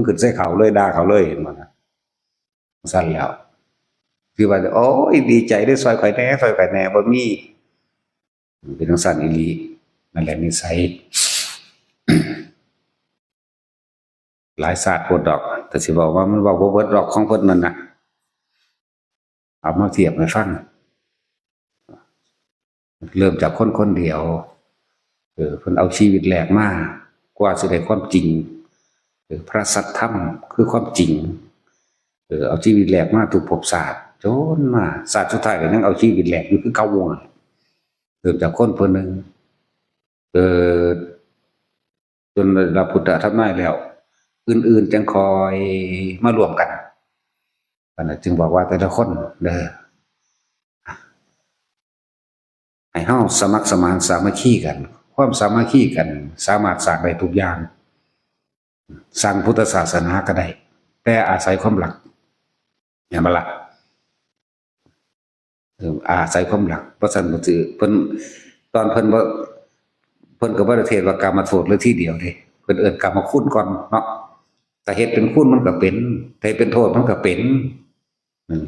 ຂຶ້ນໃສ່ເຂົາເລີຍ ດ່າເຂົາເລີຍ ເຫັນບໍ່ນະ? ຊັ້ນແລ້ວ ຄືວ່າ ໂອ້ຍ ດີໃຈເດ້ ຊ່ອຍຂ້ອຍແດ່ ຊ່ອຍຂ້ອຍແດ່ ບໍ່ມີ. ເປັນຈັ່ງຊັ້ນອີ່ຫຼີ. ນັ້ນແຫຼະນິໄສ ຫຼາຍຊາດໂພດດອກ ແຕ່ຊິເວົ້າວ່າມັນເວົ້າບໍ່ເບິດດອກຂອງເພິ່ນນັ້ນນະ. ເອົາມາທຽບໃຫ້ຟັງ ເລີ່ມຈາກຄົນຄົນດຽວ ເອີ ເພິ່ນເອົາຊີວິດແລກມາ ກວ່າຊິໄດ້ຄວາມຈິງ ເອີ ພະສັດທຳຄືຄວາມຈິງ ເອີ ເອົາຊີວິດແລກມາທຸກພົບຊາດ ຈົນມາຊາດສຸດທ້າຍກໍຍັງເອົາຊີວິດແລກຢູ່ຄືເກົ່າ. ເລີ່ມຈາກຄົນຜູ້ໜຶ່ງ ເອີ ຈົນໄດ້ຮັບພຸດທະທຳນາຍແລ້ວ ອື່ນໆ ຈັ່ງຄ່ອຍມາລວມກັນ. ອັນນັ້ນຈຶ່ງບອກວ່າແຕ່ລະຄົນເດີ ໃຫ້ເຮົາສະໝັກສະໝານສາມັກຄີກັນ. ຄວາມສາມັກຄີກັນສາມາດສ້າງໄດ້ທຸກຢ່າງ. ສ້າງພຸດທະສາສະໜາກໍໄດ້ ແຕ່ອາໄສຄວາມຮັກ ແມ່ນບໍ່ລະ? ເອີ ອາໄສຄວາມຮັກ ບໍ່ຊັ້ນກໍຊິ ເພິ່ນ ຕອນເພິ່ນບໍ່ ເພິ່ນກໍບໍ່ໄດ້ເທດວ່າກາມະໂທດເລີຍທີດຽວເດ້ ເພິ່ນເອີ້ນກາມະຄຸນກ່ອນເນາະ. ຖ້າເຮັດເປັນຄຸນມັນກໍເປັນ ຖ້າເຮັດເປັນໂທດມັນກໍເປັນ. ອືມ